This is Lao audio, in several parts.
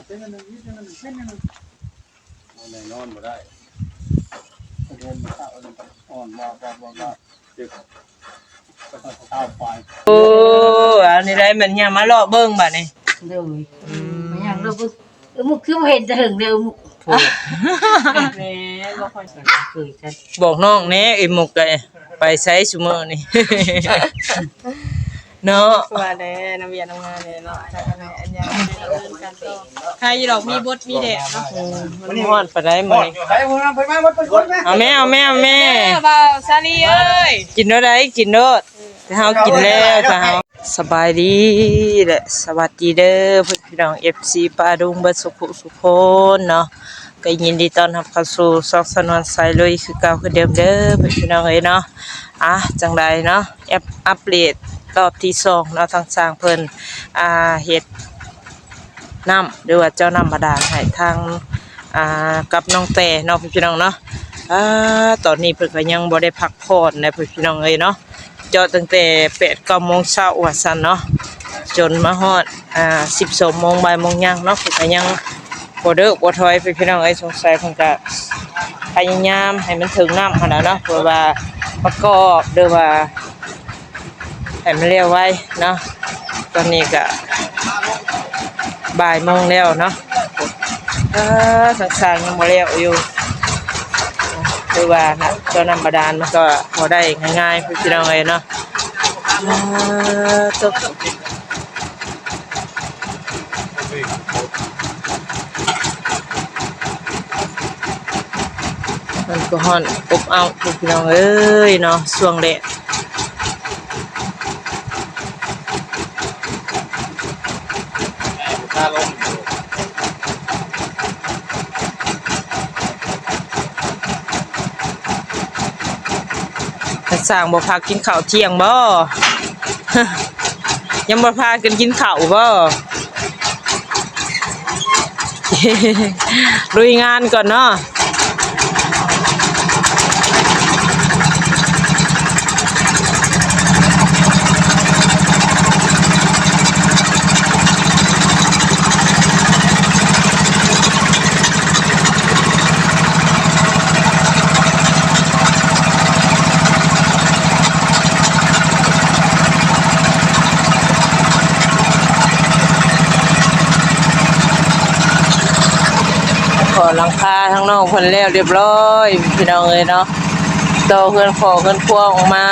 ເປັນອັນໜຶ່ງ ເປັນອັນໜຶ່ງ ເປັນອັນໜຶ່ງ ບໍ່ໄດ້ນອນບໍ່ໄດ້ ສະເດືອນເຊົ້າອ່ອນ ບໍ່ ບໍ່ ບໍ່ ບໍ່ ເຈັບ ເກົ້າປາຍ. ໂອ້ ອັນນີ້ໄດ້ ມັນຍາມມາເລາະເບິ່ງບາດນີ້. ໂດຍ ອືມ ມັນຍາມເລາະເບິ່ງ. ເອີ ມຸກຄືບໍ່ເຫັນແຕ່ເຫິງເດ້ ເອີ ມຸກ. ແໝ່ ບໍ່ຄ່ອຍ ເຄີຍກັນ. ບອກນ້ອງແດ່ ເອີ ມຸກກະໄປໃສຊຸມື້ນີ້ ເນາະ. ວ່າແດ່ ນຳວຽກນຳງານແດ່ເນາະ ຈັກອັນໃດອັນຫຍັງ ໃຄຢູ່ດອກ ມີບົດມີແດດເນາະ. ອືມ ມັນຮ້ອນປານໃດມື້ນີ້. ເອົາແມ່ ເອົາແມ່ ເອົາແມ່ ເອີ ບ່າວສາລີເອີຍ ກິນໂລດໃດ໋ ກິນໂລດ. ເຮົາກິນແລ້ວ ເຈົ້າເຮົາ. ສະບາຍດີ ແລະ ສະຫວັດດີເດີ ພີ່ນ້ອງ ເອັຟຊີ ປ້າລຸງ ເບິດສຸຂູສຸຄົນເນາະ, ກໍຍິນດີຕ້ອນຮັບເຂົ້າສູ່ຊ່ອງສາວນວນສາຍລຸຍ ຄືເກົ່າຄືເດີມເດີ ພີ່ນ້ອງເອີຍເນາະ. ອ່ະ ຈັ່ງໃດເນາະ ອັບ ອັບເດດຮອບທີສອງເນາະ ທາງຊ່າງເພິ່ນ ອ່າ ເຮັດ ນ້ຳ ຫຼືວ່າເຈາະນ້ຳບາດານໃຫ້ທາງ ອ່າ ກັບນ້ອງແຕເນາະ ພີ່ນ້ອງເນາະ. ອ່າ ຕອນນີ້ເພິ່ນກໍຍັງບໍ່ໄດ້ພັກຜ່ອນນະ ພີ່ນ້ອງເອີຍເນາະ, ເຈາະຕັ້ງແຕ່ແປດເກົ້າໂມງເຊົ້າວ່າຊັ້ນເນາະ ຈົນມາຮອດ ອ່າ ສິບສອງໂມງ ບ່າຍໂມງຍັງເນາະ, ເພິ່ນກໍຍັງບໍ່ເລີກບໍ່ຖອຍ ພີ່ນ້ອງເອີຍ. ສົງໄສເພິ່ນກໍພະຍາຍາມໃຫ້ມັນເຖິງນ້ຳຫັ້ນແຫຼະເນາະ ເພື່ອວ່າປະກອບ ຫຼືວ່າ ໃຫ້ມັນແລ້ວໄວເນາະ. ຕອນນີ້ກະບ່າຍໂມງແລ້ວເນາະ. ເອີ ທາງຊ່າງຍັງບໍ່ແລ້ວຢູ່ ຄືວ່ານະ ເຈາະນ້ຳບາດານມັນກໍບໍ່ໄດ້ງ່າຍໆ ພີ່ນ້ອງເອີຍເນາະ. ເອີ ໂຕ ມັນກໍຮ້ອນອົບເອົ້າ ພີ່ນ້ອງເອີຍເນາະ ຊ່ວງແລະ ທ່ານຊ່າງບໍ່ພາກິນເຂົ້າທ່ຽງບໍ? ຍັງບໍ່ພາກັນກິນເຂົ້າບໍ? ລຸຍງານກ່ອນເນາະ. ກໍຫຼັງຄາທາງນ້ອງເພິ່ນແລ້ວຮຽບຮ້ອຍ ພີ່ນ້ອງເອີຍເນາະ. ຕໍ່ເຮືອນຂອງເຮືອນຄົວອອກມາ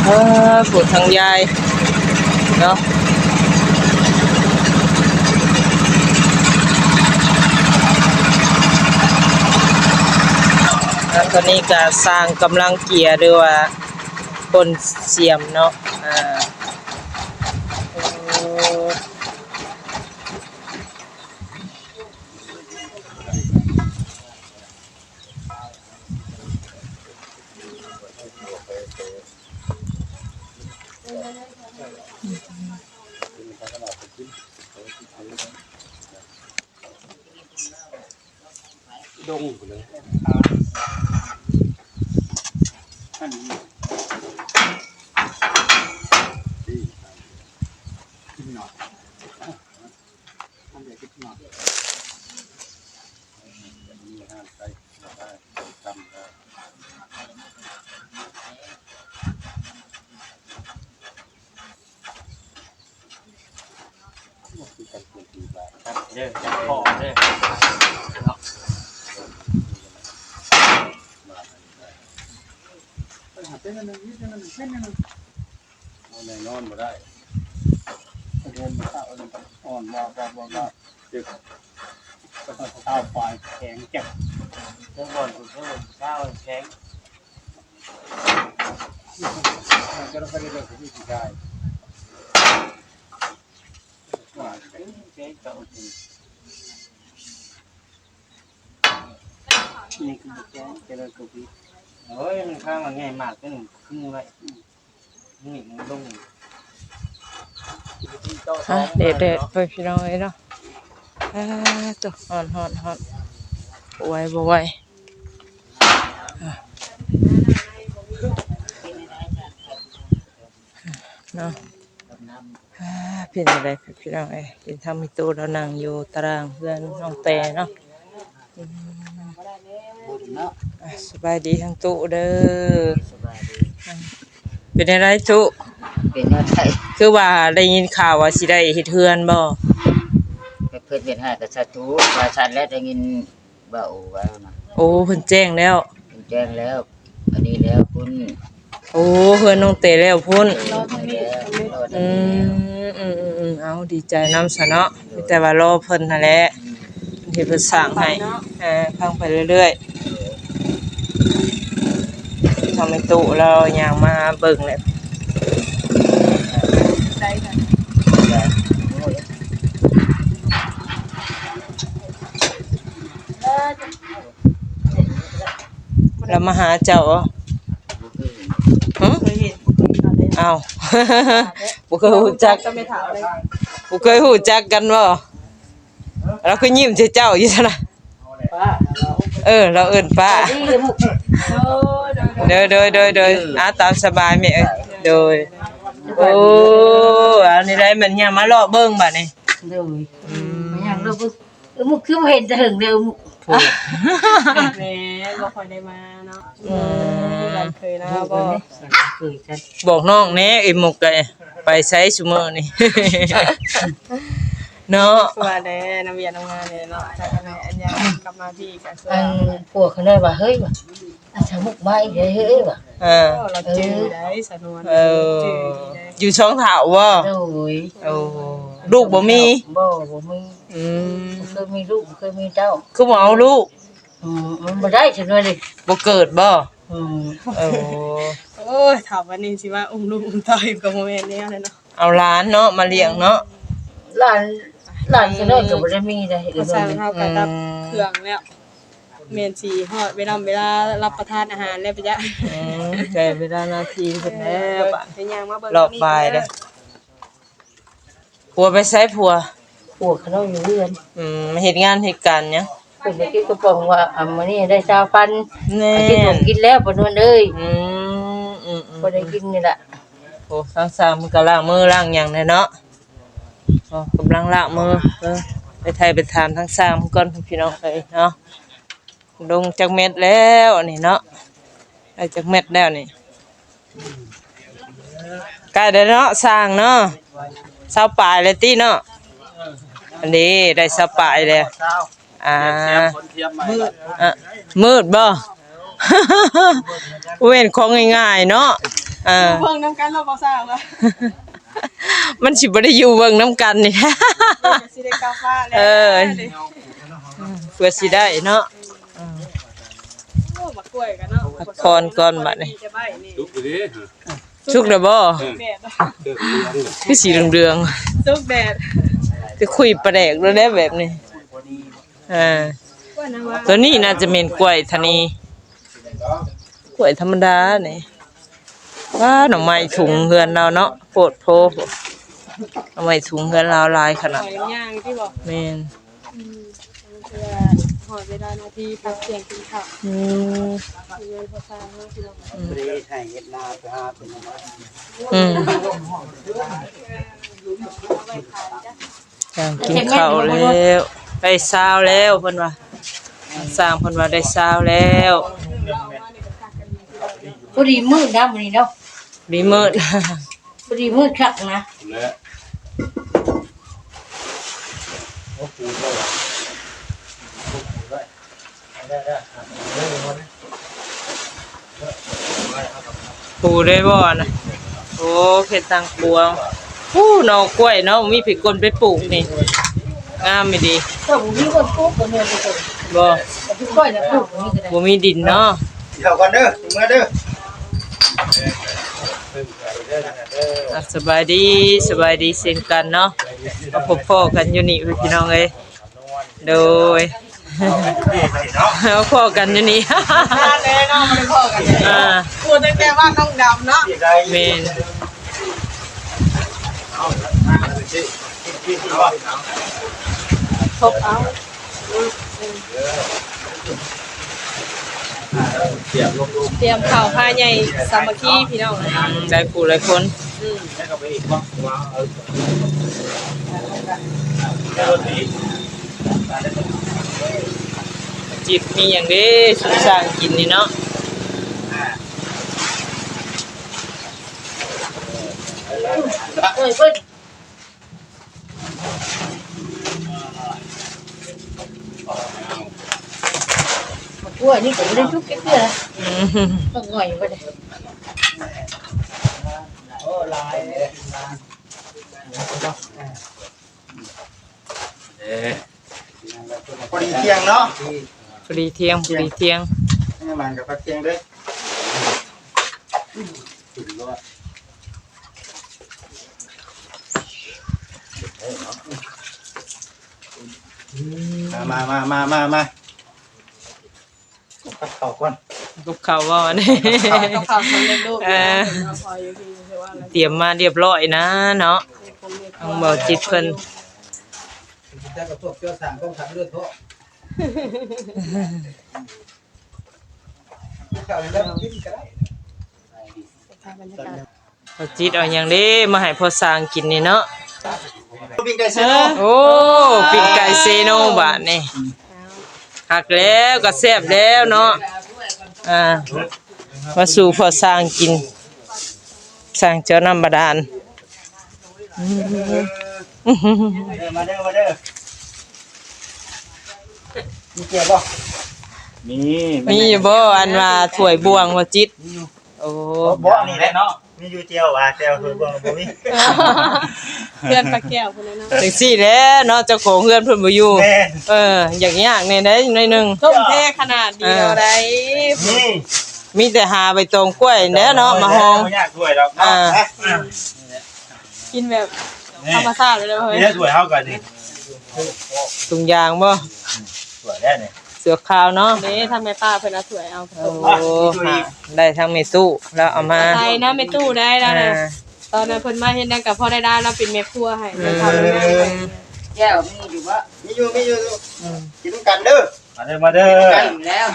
ເອີ ຜູ້ທາງຍາຍເນາະ. ແລ້ວຕອນນີ້ກໍຊ່າງກຳລັງເກຍ ຫຼືວ່າ ປົນສຽມເນາະ ອ່າ ໂອ້ ດົງພຸ້ນເລີຍ ອັນນີ້ ກິນໜ້ອຍ ອັນໃດກິນໜ້ອຍ ມີອາຫານໄທ ຕຳແລ້ວ. ເດີ ຈັບຄໍເດີ ເນາະ ເປັນອັນໜຶ່ງ ເປັນອັນໜຶ່ງ ເປັນອັນໜຶ່ງ ເອົາແນ່ນອນບໍ່ໄດ້ ສະເດືອນເຊົ້າອ່ອນ ບໍ່ ບໍ່ ບໍ່ ບໍ່ ເຈັບ ເກົ້າປາຍ ແຂງເຈັບ ເທິງບ່ອນພຸ້ນ ເທິງບ່ອນເຊົ້າແຂງ. ນີ້ຄືແກງ ເຈະເລີຍໂຄວິດ ໂອ້ຍ ມັນຂ້າງມັນໃຫຍ່ມາກ ຕົວນີ້ຄືໄວ້ ນີ້ມັນລົງ ອ່ະ ແດດໆ ໄປ ພີ່ນ້ອງເອີຍເນາະ. ອ່າ ໂຕ ຮ້ອນໆໆ ບໍ່ໄຫວ ບໍ່ໄຫວ ອ່າ ເນາະ ອ່າ ເປັນຈັ່ງໃດພີ່ນ້ອງເອີຍ? ເຫັນທາງແມ່ຕູ້ລາວນັ່ງຢູ່ຕາລາງເຮືອນນ້ອງແຕເນາະ. ອືມ ອ່ະ ສະບາຍດີທາງຕູ້ເດີ. ສະບາຍດີ. ເປັນຈັ່ງໃດຕູ້? ເປັນຈັ່ງໃດ? ຄືວ່າໄດ້ຍິນຂ່າວວ່າຊິໄດ້ເຮັດເຮືອນບໍ່? ເຮັດເຮືອນເຮັດໃຫ້ກໍສາທຸ ວ່າຊັ້ນແຫຼະ ໄດ້ຍິນ ເວົ້າວ່ານະ. ໂອ້ ເພິ່ນແຈ້ງແລ້ວ? ເພິ່ນແຈ້ງແລ້ວ ອັນນີ້ແລ້ວພຸ້ນ. ໂອ້ ເຮືອນນ້ອງແຕແລ້ວພຸ້ນ. ໂດຍ ແລ້ວ ອືມ ອືມ ເອົາ ດີໃຈນຳຊະເນາະ. ມີແຕ່ວ່າລໍເພິ່ນຫັ້ນແຫຼະ ເພິ່ນເຮັດເພິ່ນສ້າງໃຫ້. ເອີ ຟັງໄປເລື້ອຍໆ. ທາງແມ່ຕູ້ລາວຍ່າງມາເບິ່ງແຫຼະ. ລາວມາຫາເຈົ້າບໍ່? ຫຶ? ບໍ່ເຄີຍເຫັນ ບໍ່ເຄີຍເຫັນເຂົາເລີຍ. ອ້າວ ບໍ່ເຄີຍຮູ້ຈັກ ບໍ່ເຄີຍຮູ້ຈັກກັນບໍ່? ລາວຄືຍິ້ມໃສ່ເຈົ້າຢູ່ຊັ້ນນະ. ເອີ ລາວເອີ້ນປ້າ. ໂດຍ ໂດຍ ໂດຍ ໂດຍ ອ່າ ຕາມສະບາຍແມ່ເອີຍ. ໂດຍ ໂອ້ ອັນນີ້ໄດ້ ມັນຍ່າງມາເລາະເບິ່ງບາດນີ້. ໂດຍ ອືມ ມາຍ່າງເລາະເບິ່ງ. ເອີ ມຸກ ຄືບໍ່ເຫັນແຕ່ເຫິງເດີ ມຸກ. ແໝ ບໍ່ຄ່ອຍໄດ້ມາເນາະ. ອືມ ເຄີຍນະ ບໍ່ ເຄີຍກັນ. ບອກນ້ອງແດ່ ເອີ ມຸກ ໄປໃສຊຸມື້ນີ້ເນາະ? ວ່າແດ່ ນຳວຽກນຳງານນີ້ເນາະ. ຈັກອັນໃດ ອັນຍາມກັບມາພີ້ກໍຄື ອັນ ພວກເຂົານ້ອຍວ່າ ເຮີ້ຍ ວ່າ ອາ ສາວມຸກມາອີກແລ້ວເຮີ້ຍ ວ່າ. ເອີ ລາວຈື່ໄດ້ສະນວນ. ເອີ ຈື່ດີເດ້ ຢູ່ຊ່ອງເຖົ້າບໍ່? ໂດຍ. ໂອ້ ລູກບໍ່ມີ? ບໍ່ ບໍ່ມີ. ອືມ ບໍ່ເຄີຍມີລູກ ບໍ່ເຄີຍມີເຕົ້າ. ຄືບໍ່ເອົາລູກ? ອືມ ມັນບໍ່ໄດ້ຊັ້ນວ່າເດ້. ບໍ່ເກີດບໍ່? ອືມ ເອີ ໂອ້ຍ ເຖົ້າປານນີ້ຊິວ່າອຸ້ມລູກອຸ້ມເຕົ້າອີກກໍບໍ່ແມ່ນແນວແລ້ວເນາະ. ເອົາຫຼານເນາະ ມາລ້ຽງເນາະ. ຫຼານ ຫຼານຊະນ້ອຍກໍບໍ່ໄດ້ມີໃດ. ເອີ ວ່າຊັ້ນເຮົາກໍດັບເຄື່ອງແລ້ວ ອືມ ແມ່ນຊິຮອດເວລາ ເວລາຮັບປະທານອາຫານແລ້ວປະຈັກ. ອືມ ໃກ້ເວລານາທີເພິ່ນແລ້ວ. ເອີ ບາດ ໄປຍ່າງມາເບິ່ງ ຮອບບ່າຍແລ້ວ. ຜົວໄປໃສຜົວ? ຜົວຂ້ານ້ອຍຢູ່ເຮືອນ. ອືມ ເຮັດງານເຮັດການຫຍັງ? ເພິ່ນໄປເກັບກະປ໋ອງວ່າ ອາ ມື້ນີ້ໄດ້ຊາວພັນ. ແນ່ ກິນຂອງກິນແລ້ວປານວນເອີຍ. ອືມ ອືມ ອືມ ພໍໄດ້ກິນນີ້ລະ. ໂອ້ ທາງຊ່າງເພິ່ນກໍລ້າງມືລ້າງຫຍັງແດ່ເນາະ. ອໍ ກຳລັງລ້າງມື. ເອີ ໄປໄຖ່ໄປຖາມທາງຊ່າງເພິ່ນກ່ອນພີ່ນ້ອງເອີຍເນາະ. ລົງຈັກແມັດແລ້ວນີ້ເນາະ? ໄດ້ຈັກແມັດແລ້ວນີ້? ໃກ້ແລ້ວເນາະ ຊ່າງເນາະ. ຊາວປາຍແລ້ວຕິເນາະ? ອັນນີ້ໄດ້ຊາວປາຍແລ້ວ. ອ່າ ມືດ ອ່ະ ມືດບໍ່? ບໍ່ແມ່ນຂອງງ່າຍໆເນາະ. ເອີ ເບິ່ງນຳກັນເນາະ ບໍ່ຊ່າງເນາະ. ມັນຊິບໍ່ໄດ້ຢູ່ເບິ່ງນຳກັນນີ້. ເອີ ເພື່ອຊິໄດ້ກັບມາແລ້ວ. ເອີ ເພື່ອຊິໄດ້ເນາະ. ອືມ ໂອ້ ໝາກກ້ວຍກັນເນາະ. ພັກຜ່ອນກ່ອນບາດນີ້. ສຸກຢູ່ເດ້. ສຸກແລ້ວບໍ່? ເອີ ແມ່ນ ຄືສີເຫຼືອງໆ. ສຸກແດດ ຄືຄຸຍປາແດກໂລດແຫຼະແບບນີ້. ອ່າ ຕົວນີ້ໜ້າຈະແມ່ນກ້ວຍທະນີ ກ້ວຍທຳມະດານີ້. ວ້າ ໜໍ່ໄມ້ຖົງເຮືອນລາວເນາະ ໂພດໂພ. ໜໍ່ໄມ້ຖົງເຮືອນລາວຫຼາຍຂະໜາດ. ຍ່າງຕິບໍ່? ແມ່ນ. ອືມ ເພື່ອຮອດເວລານາທີພັກທ່ຽງກິນເຂົ້າ. ອືມ ເຮືອນພໍ່ຊ່າງເຮົາພີ່ນ້ອງ. ອືມ ບໍ່ໄດ້ເຮັດໄຮ່ເຮັດນາ ໄປຫາເປັນ. ອືມ ເອົາໄວ້ຂາຍຈ້ະ. ຍ່າງກິນເຂົ້າແລ້ວ ໄດ້ຊາວແລ້ວເພິ່ນວ່າ. ຊ່າງເພິ່ນວ່າໄດ້ຊາວແລ້ວ. ພໍດີມືດນະມື້ນີ້ເນາະ. ດີມືດ ພໍດີມືດຄັກນະ. ປູໄດ້ບໍ່ນະ? ໂອ້ ເຮັດທາງກວ້າງ. ປູໜໍ່ກ້ວຍເນາະ ມີໃຜກົ້ນໄປປູກນີ້ ງາມອີ່ຫຼີ. ເຈົ້າບໍ່ມີບ່ອນປູກ ບໍ່ແມ່ນ. ບໍ່ ແຕ່ຜູ້ຂ້ອຍນະປູກ ບໍ່ມີກໍໄດ້ ບໍ່ມີດິນເນາະ. ເຂົ້າກ່ອນເດີ ເມືອເດີ. ອ່ະ ສະບາຍດີ ສະບາຍດີເຊັ່ນກັນເນາະ. ມາພົບພໍ້ກັນຢູ່ນີ້ພີ່ນ້ອງເອີຍ. ໂດຍ ເຮົາພໍ້ກັນຢູ່ນີ້. ນານແລ້ວເນາະ ບໍ່ໄດ້ພໍ້ກັນ. ອ່າ ປູຕັ້ງແຕ່ບ້ານໜອງດຳເນາະ. ແມ່ນ. ພົບເອົາ ຕຽມເຂົ້າພາໃຫຍ່ສາມັກຄີພີ່ນ້ອງ. ອືມ ໄດ້ຜູ້ຫຼາຍຄົນ. ຈິດມີຫຍັງເດ້ ຊຸມຊ່າງກິນນີ້ເນາະ. ໝາກກ້ວຍນີ້ກໍບໍ່ໄດ້ສຸກຈັກເທື່ອ ອືມ ກໍງ່ອຍບໍ່ໄດ້ ໂອ້ ຫຼາຍເດ້ ເອີ ພໍດີທ່ຽງເນາະ ພໍດີທ່ຽງ ພໍດີທ່ຽງ ມັນກໍພັກທ່ຽງເດີ້. ມາ ມາ ມາ ມາ ມາ ມາ ກັບເຂົ້າກ່ອນ ກັບເຂົ້າເວົ້າອັນນີ້ ກັບເຂົ້າສຳເລັດຮູບ ເອີ ຕຽມມາລຽບລ້ອຍນະເນາະ ທາງບໍ່ຈິດເພິ່ນ ກິນແຕ່ກັບພວກເຈົ້າສາມຕ້ອງທຳເລືອດເພາະ ກິນເຂົ້າແລ້ວກິນກໍໄດ້ ພາບບັນຍາກາດ ພໍ່ຈິດເອົາຫຍັງເດ້ມາໃຫ້ພໍ່ຊ່າງກິນນີ້ເນາະ ປີ້ງໄກ່ເຊໂນ ໂອ້ ປີ້ງໄກ່ເຊໂນບາດນີ້ ຄັກແລ້ວກໍແຊບແລ້ວເນາະ ອ່າ ມາສູ່ພໍ່ຊ່າງກິນ ຊ່າງເຈົ້ານ້ຳບາດານ ມາເດີ ມາເດີ ມີກ່ຽວບໍ່? ມີ ມີຢູ່ບໍ່? ອັນວ່າຖ້ວຍບ່ວງບໍ່ຈິດ ມີຢູ່ ໂອ້ ບໍ່ ນີ້ແຫຼະເນາະ ມີຢູ່ແຈ່ວວ່າ ແຈ່ວຖ້ວຍບ່ວງບໍ່ມີ ເຮືອນປາແກ້ວພຸ້ນແຫຼະເນາະ ຈັ່ງຊີ້ແຫຼະເນາະ ເຈົ້າຂອງເຮືອນເພິ່ນບໍ່ຢູ່ ແມ່ນ ເອີ ຢາກຍາກແດ່ໃດໜ້ອຍໜຶ່ງ ທົ່ມເທຂະໜາດດຽວໃດ ເອີ ມີ ມີແຕ່ຫາໃບຕອງກ້ວຍແຫຼະເນາະ ມາຮອງ ບໍ່ຍາກດ້ວຍດອກເນາະ ອ່າ ກິນແບບທຳມະຊາດເລີຍເຮີ້ຍ ນີ້ຖ້ວຍເຮົາກໍນີ້ ທຸງຢາງບໍ່? ຖ້ວຍແລ້ວນີ້ ເສືອຂາວເນາະ ເດ້ ທາງແມ່ປ້າເພິ່ນເອົາຖ້ວຍເອົາ ໂອ້ ໄດ້ທາງແມ່ຕູ້ລາວເອົາມາ ໃສ່ນຳແມ່ຕູ້ໄດ້ລາວນະ ອ່າ ຕອນນັ້ນເພິ່ນມາເຮັດຫຍັງກໍພໍໄດ້ລາວເປັນແມ່ຄົວໃຫ້ ອືມ ແກ້ວມີຢູ່ບໍ່? ມີຢູ່ ມີຢູ່ ອືມ ກິນນຳກັນເດີ ມາເດີ ມາເດີ ກິນນຳກັນແລ້ວ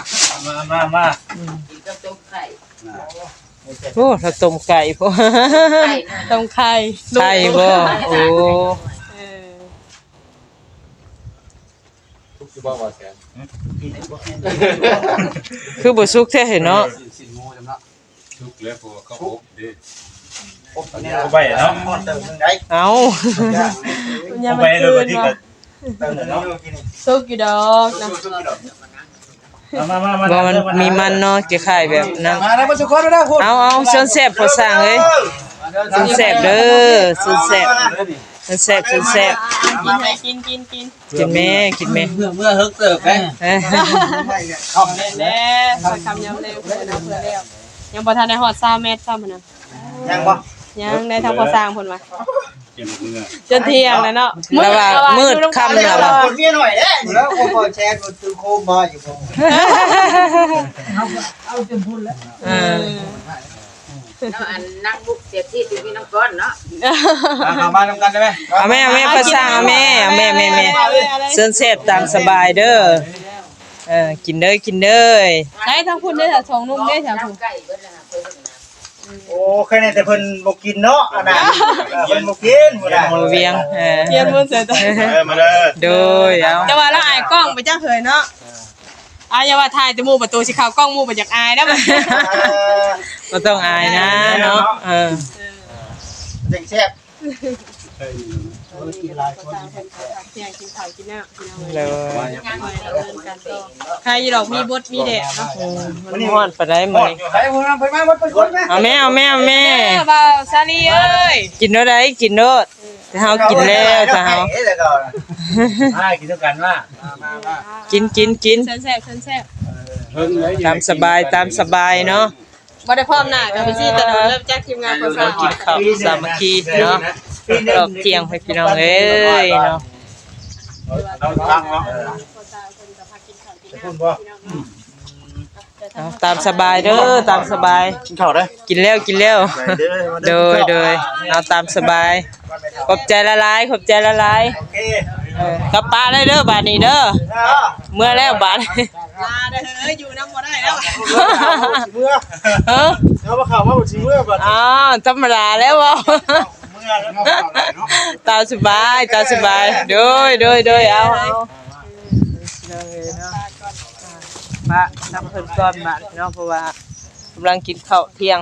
ມາ ມາ ມາ ອືມ ກິນກັບຕົ້ມໄຂ່ ໂອ້ ຖ້າຕົ້ມໄກ່ພຸ້ນ ຕົ້ມໄຂ່ ໄຂ່ບໍ່? ໂອ້ ເອີ ສຸກຢູ່ບໍ່ ບໍ່ແຊນ ຄືບໍ່ສຸກແທ້ເນາະ ເອີ ຊີ້ນໝູຈຳເນາະ ສຸກແລ້ວ ເພາະວ່າເຂົາອົບເດ້ ອົບແລ້ວ ເອົາໄປເນາະ ເອົາ ຍັງບໍ່ໄດ້ຄືນບໍ່? ສຸກຢູ່ດອກນະ ມາ ມາ ມາ ບໍ່ ມັນມີມັນເນາະ ຄ້າຍໆແບບນັ້ນ ມາເດີ ມາສຸກຄົນເດີ ເອົາ ເອົາ ເຊີນແຊບພໍ່ຊ່າງເອີຍ ເຊີນແຊບເດີ ເຊີນແຊບ ເຊີນແຊບ ເຊີນແຊບ ກິນ ກິນ ກິນ ກິນ ກິນແມ່ ກິນແມ່ ເມື່ອ ເມື່ອເຮິກເຕີບແລ້ວ ເອີ ເອົາແມ່ນແລ້ວ ຄ່ອຍຄ່ຳຍາມແລງເພິ່ນເອົາເພື່ອແລ້ວ ຍັງບໍ່ທັນໄດ້ຮອດຊາວແມັດຊ້ຳຫັ້ນນະ ຍັງບໍ່? ຍັງ ໄດ້ທາງພໍ່ຊ່າງເພິ່ນວ່າ ຈົນທ່ຽງແລ້ວເນາະ ລະວ່າມືດຄ່ຳແລ້ວ ເມຍໜ້ອຍເດ້ ແລ້ວກໍບໍ່ແຊນ ມັນຄືໂຄມມາຢູ່ບໍ່ ເອົາ ເອົາຈົນພຸ້ນແລ້ວ ເອີ ເອີ ແລ້ວອັນນາງບຸກເສຍທີ່ຢູ່ພີ່ນ້ຳກ້ອນເນາະ ມາ ມານຳກັນໄດ້ໄໝ? ເອົາແມ່ ເອົາແມ່ ພໍ່ຊ່າງ ເອົາແມ່ ເອົາແມ່ ແມ່ ແມ່ ເຊີນແຊບຕາມສະບາຍເດີ ເອີ ກິນເດີ ກິນເດີ ໃສ່ທາງພຸ້ນເດີ ສອງໜຸ່ມເດ້ ທາງພຸ້ນ ໂອ້ ແຄ່ນີ້ແຕ່ເພິ່ນບໍ່ກິນເນາະ ອັນນັ້ນ ເອີ ເພິ່ນບໍ່ກິນ ບໍ່ໄດ້ ບໍ່ວຽງ ເອີ ຕຽມມື້ໃສ່ຕາ ເອີ ມາເດີ ໂດຍ ເອົາ ແຕ່ວ່າລາວອາຍກ້ອງໄປຈັກເຮີຍເນາະ ອາ ຢ່າວ່າຖ່າຍແຕ່ໝູ່ ປະຕູຊິເຂົ້າກ້ອງໝູ່ ບໍ່ຢາກອາຍນຳ ບໍ່ຕ້ອງອາຍນະເນາະ ເອີ ຈັ່ງແຊບ ກິນຫຼາຍຄົນ ທ່ຽງກິນເຂົ້າກິນນ້ຳ ໂດຍ ໄຄຢູ່ດອກ ມີບົດມີແດດເນາະ ມັນຮ້ອນປານໃດມື້ນີ້ ເອົາແມ່ ເອົາແມ່ ເອົາແມ່ ບ່າວສາລີເອີຍ ກິນໂລດໃດ ກິນໂລດ ເຮົາກິນແລ້ວ ເຮົາ ມາກິນນຳກັນ ມາ ມາ ມາ ກິນ ກິນ ກິນ ເຊີນແຊບ ເຊີນແຊບ ຕາມສະບາຍ ຕາມສະບາຍເນາະ ບໍ່ໄດ້ພ້ອມໜ້າກັນ ໄປຊີ້ຕະໂດນເລີ່ມຈາກທີມງານ ເຮົາກິນເຂົ້າສາມັກຄີເນາະ ຮອບທ່ຽງໃຫ້ພີ່ນ້ອງເອີຍເນາະ ເອົາຕາມສະບາຍເດີ ຕາມສະບາຍ ກິນເຂົ້າເດີ ກິນແລ້ວ ກິນແລ້ວ ໂດຍ ໂດຍ ເອົາຕາມສະບາຍ ຂອບໃຈຫຼາຍໆ ຂອບໃຈຫຼາຍໆ ເອີ ກັບປ້າໄດ້ເດີບາດນີ້ເດີ ເມືອແລ້ວບາດ ລາເດີເຮີຍ ຢູ່ນຳບໍ່ໄດ້ແລ້ວ ເມືອ ເອີ ເອົາມາເຂົ້າມາຊິເມືອບັດ ອ້າວ ທຳມະດາແລ້ວເວົ້າ ເມືອແລ້ວ ຕາມສະບາຍ ຕາມສະບາຍ ໂດຍ ໂດຍ ໂດຍ ເອົາ ເອົາ ປະນຳເພິ່ນກ່ອນບາດເນາະ ເພາະວ່າກຳລັງກິນເຂົ້າທ່ຽງ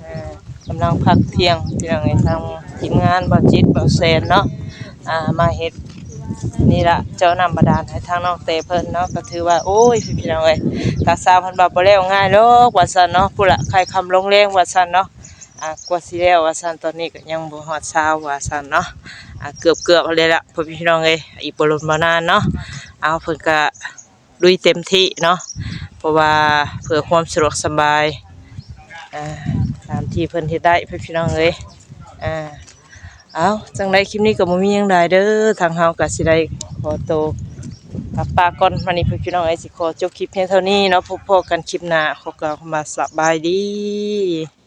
ເອີ ກຳລັງພັກທ່ຽງ ພີ່ນ້ອງເອີຍ ທາງທີມງານບ່າວຈິດ ບ່າວແສນເນາະ ອ່າ ມາເຮັດນີ້ລະ ເຈາະນ້ຳບາດານໃຫ້ທາງນ້ອງແຕເພິ່ນເນາະ ກໍຖືວ່າ ໂອ້ຍ ພີ່ນ້ອງເອີຍ ທາງຊາວເພິ່ນວ່າບໍ່ແລ້ວງ່າຍດອກວ່າຊັ້ນເນາະ ພຸ້ນລະ ຄ້າຍຄ່ຳລົງແລງວ່າຊັ້ນເນາະ ອ່າ ກວ່າຊິແລ້ວວ່າຊັ້ນ ຕອນນີ້ກໍຍັງບໍ່ຮອດຊາວວ່າຊັ້ນເນາະ ອ່າ ເກືອບໆແລ້ວລະ ພໍ່ແມ່ພີ່ນ້ອງເອີຍ ອີກບໍ່ດົນບໍ່ນານເນາະ ເອົາ ເພິ່ນກະລຸຍເຕັມທີ່ເນາະ ເພາະວ່າເພື່ອຄວາມສະດວກສະບາຍ ອ່າ ຕາມທີ່ເພິ່ນເຮັດໄດ້ ພີ່ນ້ອງເອີຍ ອ່າ ເອົາ ຈັ່ງໃດຄລິບນີ້ກໍບໍ່ມີຫຍັງຫຼາຍເດີ ທາງເຮົາກໍຊິໄດ້ຂໍໂຕກັບປາກ່ອນ ມານີ້ພີ່ນ້ອງເອີຍ ຊິຂໍຈົບຄລິບພຽງເທົ່ານີ້ເນາະ ພົບພໍ້ກັນຄລິບໜ້າ ຂໍກ່າວຄຳວ່າສະບາຍດີ.